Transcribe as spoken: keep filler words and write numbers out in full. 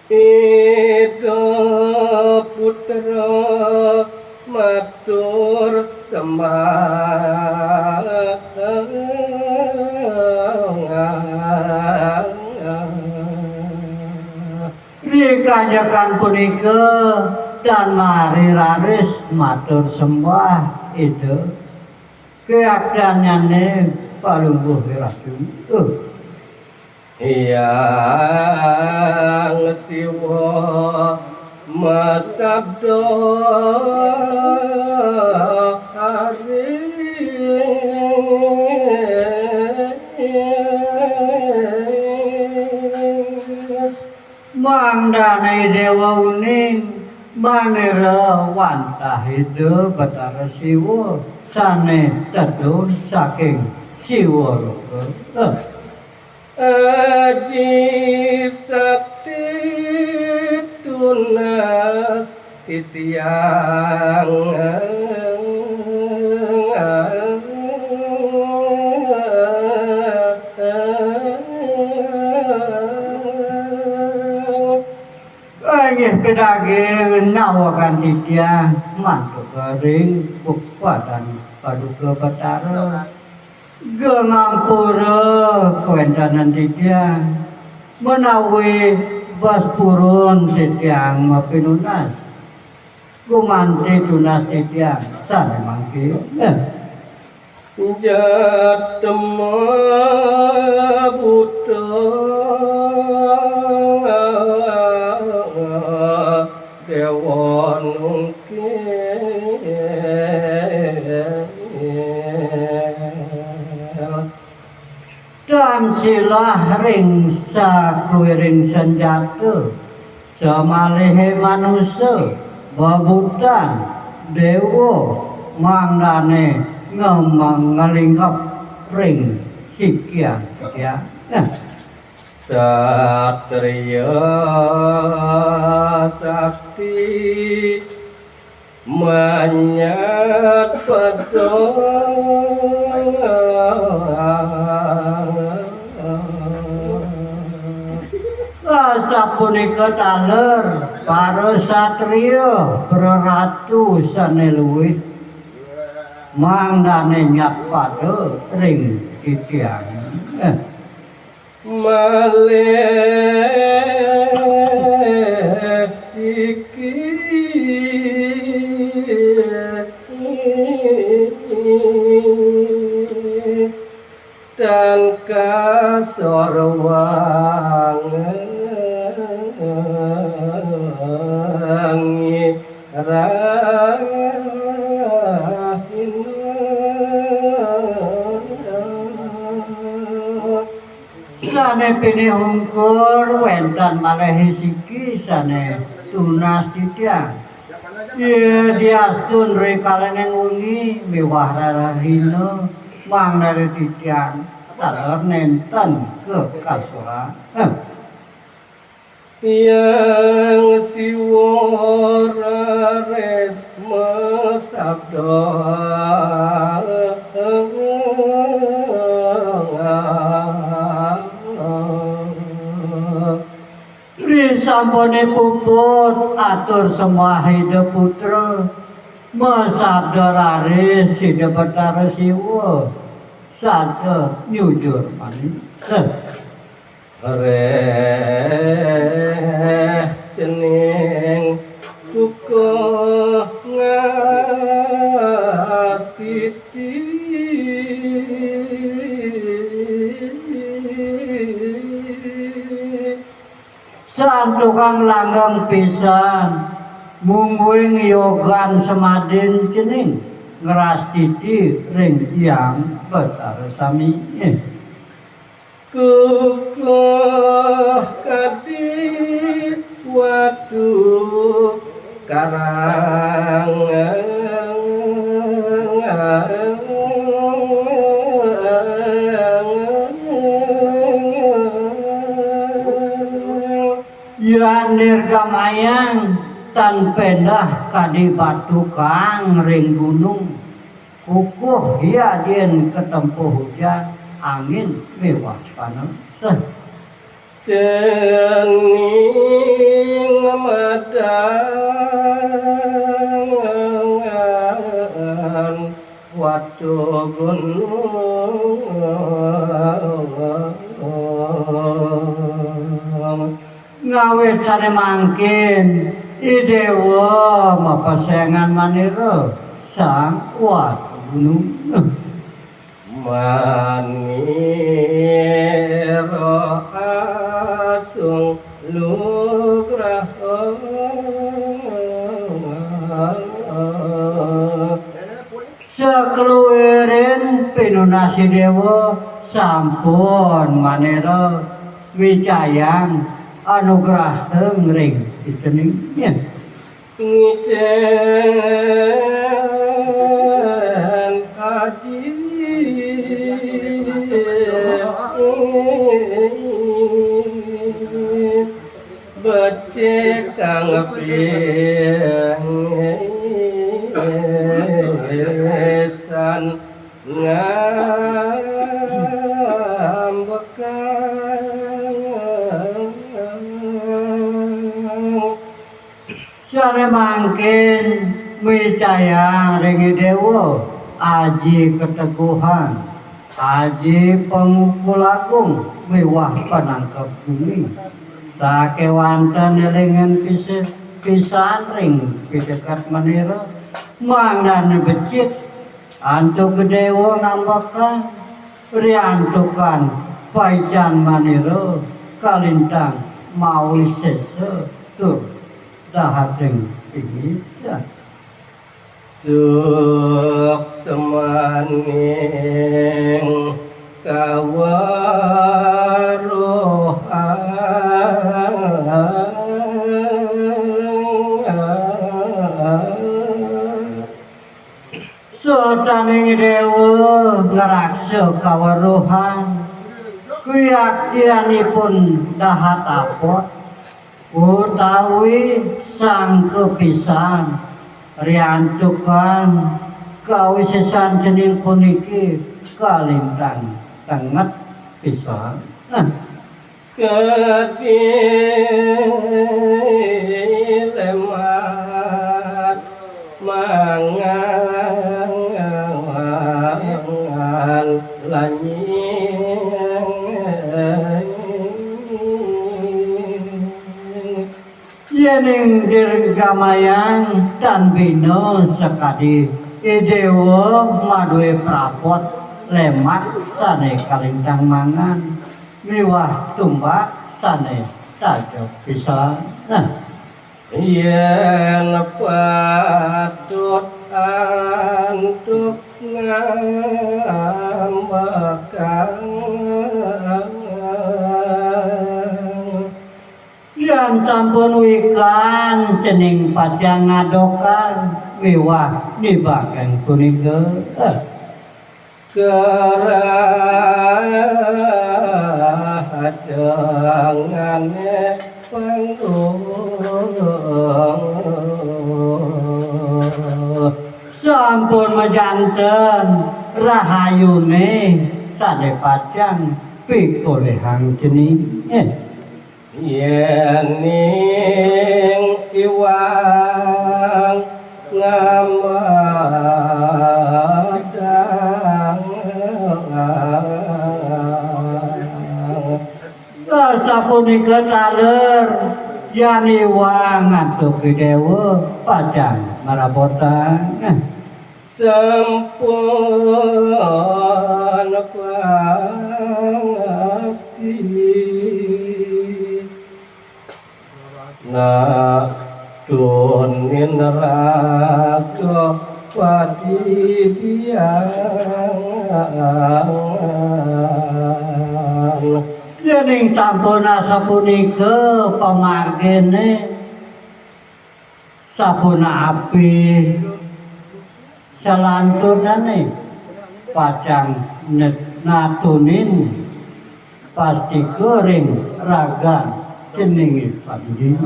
Ida putra matur sembah. Rikanjekan punika tan mari raris matur sembah Ida. Keaktiannyane Palungguh Wiratu. Uh. Hyang Siwa masabda aris. Mangdane Dewa Uning manira wantah Ida Betara Siwa sane tedun saking Siwa Loka. Eh. Aji Sakti tunas titiang. Inggih pidaging nawegang titiang mantuk ring pukpadan Paduka Betara. Geng ampura kawentanan titiang, menawi bas purun titiang mapinunas. Gumanti tunas titiang sane mangkin. Jatma buta Dewa Nungkil. Tan silah ring sakluiring sanjata, samalihe manusa, bebutan, dewa, mangdane ngemang nglingkep ring sikian titiang. Nah. Satria sakti manyat pedang. Asapunika taler para satria, para ratu sane luih, mangdane nyat pada ring titiang. Eh. Malih siki tan kasorwang rahina. Sane pinih ungkur wenten malih siki sane tunas titiang. Yadiastun rikalaning wengi miwah rarahina, mangdane titiang taler nenten kakasoran. Heh. Hyang Siwa raris masabda. Risampune puput atur sembah Ida Putra, masabda raris Ida Betara Siwa, sada nyujur manis. Rereh cening kukuh ngastiti. Santukan langgeng pisan, mungguing yogan semadin cening ngrastiti ring Hyang Betara sami. Kukuh kadi watu karang. Yan nirgamayang tan pendah kadi batu kang ring gunung. Kukuh yadin katempuh ujan, angin miwah panas. Teni Tugun. Ngawit sané mangkin, I Déwa mapaséngan manira Sang Watugunung. Manira asung lugraha. Sakluwiring pinunas I Déwa sampun manira wicayang anugrahing ring Ida. Ngicen adi becik kang pisan ngambekang. Sané mangkin micayang ring Déwa aji keteguhan, aji pangukul agung miwah panangkep gumi. Sakéwanten élingan pisan ring pideket manira, mangdané becik antuk Déwa ngambekang, riantukan paican manira kalintang mawisésa tur dahating pinggiran. Suksmaning kaweruhan. Sutaning Déwa ngraksa kaweruhan, kwiaktianipun dahat apot, utawi sangka pisan, riantukan kawisésan cening puniki kalintang tenget pisan. Nah. Kadi lemat mangan lanying. Yéning dirgamayang tan bina sakadi I Déwa madué prapot lemat sané kalintang mangan miwah tumbak sané tajep pisan. Nah. Yén patut antuk ngambekang. Yan sampun wikan cening pacang ngadokan miwah nibakang punika. Kerah jangané panggung. Sampun majanten rahayuné sané pacang pikolihang cening. Yéning iwang ngambadang. Sapunika taler, yan iwang antuk Déwa pacang marabotang. Sampun pasti. Nah, tunin raga padidian. Yéning sampun asapunika pamarginé, sapunapi salanturnané pacang net-, natunin pastika ring ragan ceningé padidi.